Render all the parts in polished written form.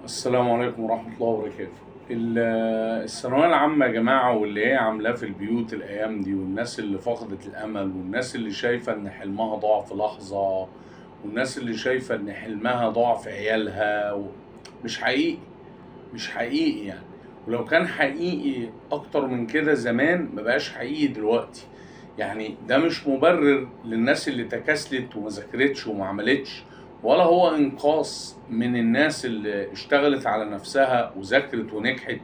السلام عليكم ورحمة الله وبركاته. الثانوية العامة يا جماعة، واللي هي عاملاه في البيوت الأيام دي، والناس اللي فقدت الأمل، والناس اللي شايفة إن حلمها ضاع في لحظة، والناس اللي شايفة إن حلمها ضاع في عيالها، مش حقيقي، مش حقيقي يعني. ولو كان حقيقي أكتر من كده زمان ما بقاش حقيقي دلوقتي. يعني ده مش مبرر للناس اللي تكاسلت وما ذاكرتش وما عملتش، ولا هو إنقاص من الناس اللي اشتغلت على نفسها وذاكرت ونجحت،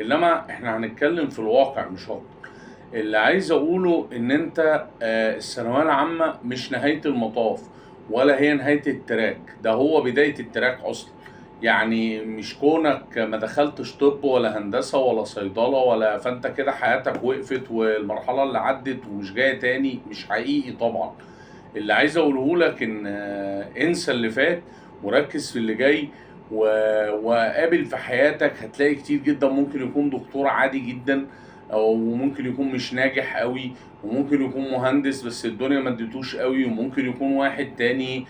إنما إحنا هنتكلم في الواقع مش أكتر. اللي عايز أقوله إن أنت، الثانوية العامة مش نهاية المطاف ولا هي نهاية ال track، ده هو بداية ال track أصلا. يعني مش كونك ما دخلتش طب ولا هندسة ولا صيدلة ولا، فأنت كده حياتك وقفت والمرحلة اللي عدت ومش جاية تاني، مش حقيقي طبعا. اللي عايز اقوله لك ان، انسى اللي فات وركز في اللي جاي، وقابل في حياتك هتلاقي كتير جدا ممكن يكون دكتور عادي جدا، او ممكن يكون مش ناجح قوي، وممكن يكون مهندس بس الدنيا ما اديتوش قوي، وممكن يكون واحد تاني،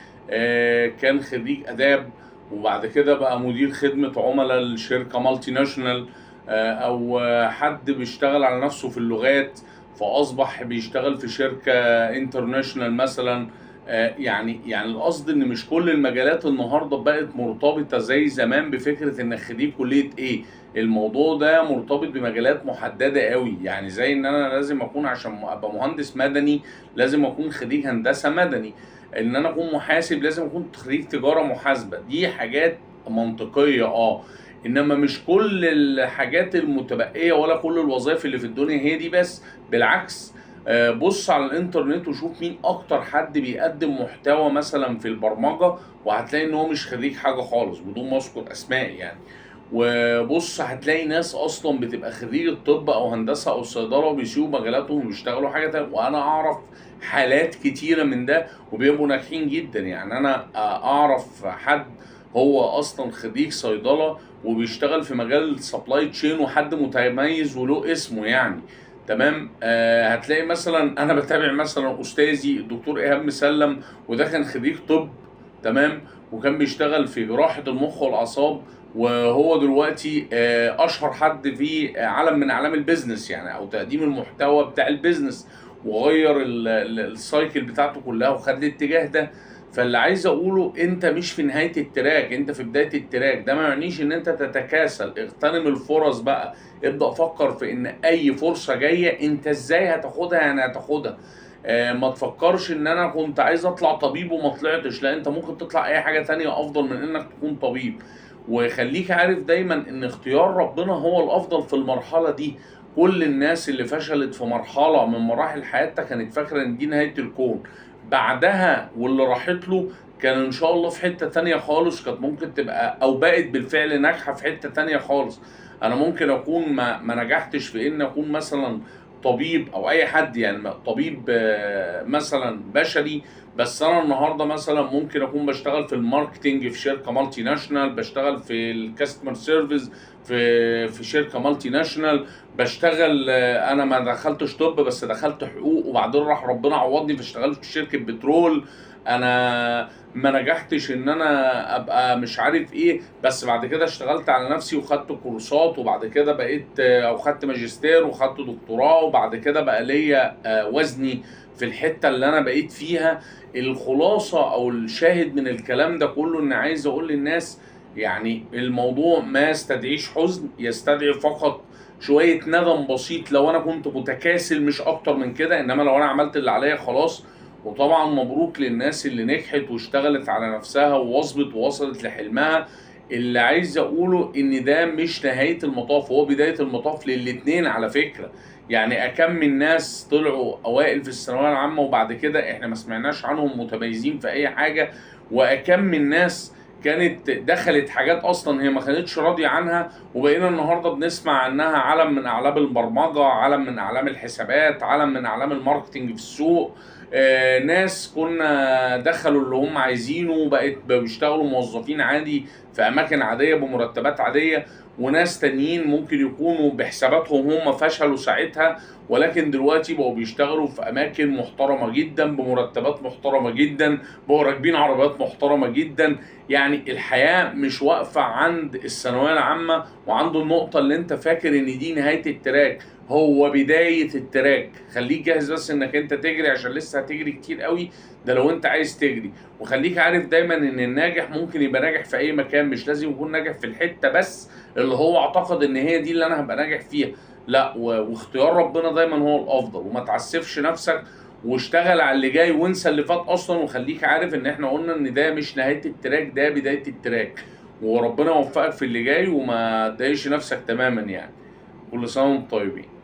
كان خريج اداب وبعد كده بقى مدير خدمة عملاء لشركة multinational، او حد بيشتغل على نفسه في اللغات فأصبح بيشتغل في شركة international مثلا. يعني القصد ان مش كل المجالات النهارده بقت مرتبطة زي زمان بفكرة ان خريج كلية ايه. الموضوع ده مرتبط بمجالات محددة قوي، يعني زي ان انا لازم اكون عشان ابقى مهندس مدني لازم اكون خريج هندسة مدني، ان انا اكون محاسب لازم اكون خريج تجارة محاسبة. دي حاجات منطقية، انما مش كل الحاجات المتبقية ولا كل الوظائف اللي في الدنيا هي دي بس. بالعكس، بص على الانترنت وشوف مين اكتر حد بيقدم محتوى مثلا في البرمجة، وهتلاقي ان هو مش خريج حاجة خالص بدون ما اذكر اسماء يعني. وبص هتلاقي ناس اصلا بتبقى خريج الطب او هندسة او صيدلة وبيسيبوا مجالاتهم وبيشتغلوا حاجة تانية، وانا اعرف حالات كتيرة من ده وبيبقوا ناجحين جدا. يعني انا اعرف حد هو اصلا خريج صيدلة وبيشتغل في مجال ال supply chain، وحد متميز وله اسمه يعني. تمام. هتلاقي مثلا انا بتابع مثلا استاذي الدكتور ايهاب مسلم، وده كان خريج طب، تمام، وكان بيشتغل في جراحة المخ والاعصاب، وهو دلوقتي اشهر حد في عالم من اعلام ال business يعني، او تقديم المحتوى بتاع ال business، وغير ال cycle بتاعته كلها وخد الاتجاه ده. فاللي عايز اقوله انت مش في نهاية ال track، انت في بداية ال track. ده ما يعنيش ان انت تتكاسل، اغتنم الفرص بقى، ابدأ فكر في ان اي فرصة جاية انت ازاي هتاخدها، يعني هتاخدها. ما تفكرش ان انا كنت عايز اطلع طبيب وما طلعتش، لا انت ممكن تطلع اي حاجة تانية افضل من انك تكون طبيب. وخليك عارف دايما ان اختيار ربنا هو الافضل في المرحلة دي. كل الناس اللي فشلت في مرحلة من مراحل حياتها كانت فاكرة ان دي نهاية الكون، بعدها واللي راحت له كان ان شاء الله في حتة تانية خالص، كانت ممكن تبقى او بقت بالفعل ناجحة في حتة تانية خالص. انا ممكن اكون ما نجحتش في ان اكون مثلا طبيب او اي حد يعني طبيب، مثلا بشري، بس انا النهارده مثلا ممكن اكون بشتغل في ال marketing في شركه multinational، بشتغل في ال customer service في شركه multinational، بشتغل، انا ما دخلتش طب بس دخلت حقوق وبعدين راح ربنا عوضني فاشتغلت في شركه بترول. انا ما نجحتش ان انا ابقى مش عارف ايه، بس بعد كده اشتغلت على نفسي وخدت كورسات، وبعد كده بقيت، او خدت ماجستير وخدت دكتوراه، وبعد كده بقى ليا، وزني في الحتة اللي انا بقيت فيها. الخلاصة او الشاهد من الكلام ده كله ان عايز اقول للناس الموضوع ما يستدعيش حزن، يستدعي فقط شوية ندم بسيط لو انا كنت متكاسل، مش اكتر من كده. انما لو انا عملت اللي عليا خلاص. وطبعا مبروك للناس اللي نجحت واشتغلت على نفسها ووظبت ووصلت لحلمها. اللي عايز اقوله ان ده مش نهاية المطاف، هو بداية المطاف للاتنين على فكرة. اكم من ناس طلعوا اوائل في الثانوية العامة وبعد كده احنا ما سمعناش عنهم متميزين في اي حاجة، واكم من ناس كانت دخلت حاجات اصلا هي ما كانتش راضية عنها، وبقينا النهاردة بنسمع عنها علم من اعلام البرمجة، علم من اعلام الحسابات، علم من اعلام ال marketing في السوق. ناس كنا دخلوا اللي هم عايزينه، بقت بيشتغلوا موظفين عادي في اماكن عادية بمرتبات عادية، وناس تانيين ممكن يكونوا بحساباتهم هم فشلوا ساعتها، ولكن دلوقتي بقوا بيشتغلوا في اماكن محترمه جدا بمرتبات محترمه جدا، بقوا راكبين عربيات محترمه جدا. يعني الحياة مش واقفة عند الثانوية العامة وعند النقطة اللي انت فاكر ان دي نهاية ال track، هو بداية ال track. خليك جاهز بس انك انت تجري، عشان لسه هتجري كتير قوي، ده لو انت عايز تجري. وخليك عارف دايما ان الناجح ممكن يبقى ناجح في اي مكان، مش لازم يكون ناجح في الحتة بس اللي هو اعتقد ان هي دي اللي انا هبقى ناجح فيها. لا، واختيار ربنا دايما هو الافضل، وما تعسفش نفسك واشتغل على اللي جاي وانسى اللي فات اصلا. وخليك عارف ان احنا قلنا ان ده مش نهاية ال track، ده بداية ال track، وربنا يوفقك في اللي جاي وما تضايقش نفسك تماما. يعني كل سنة وانتم طيبين.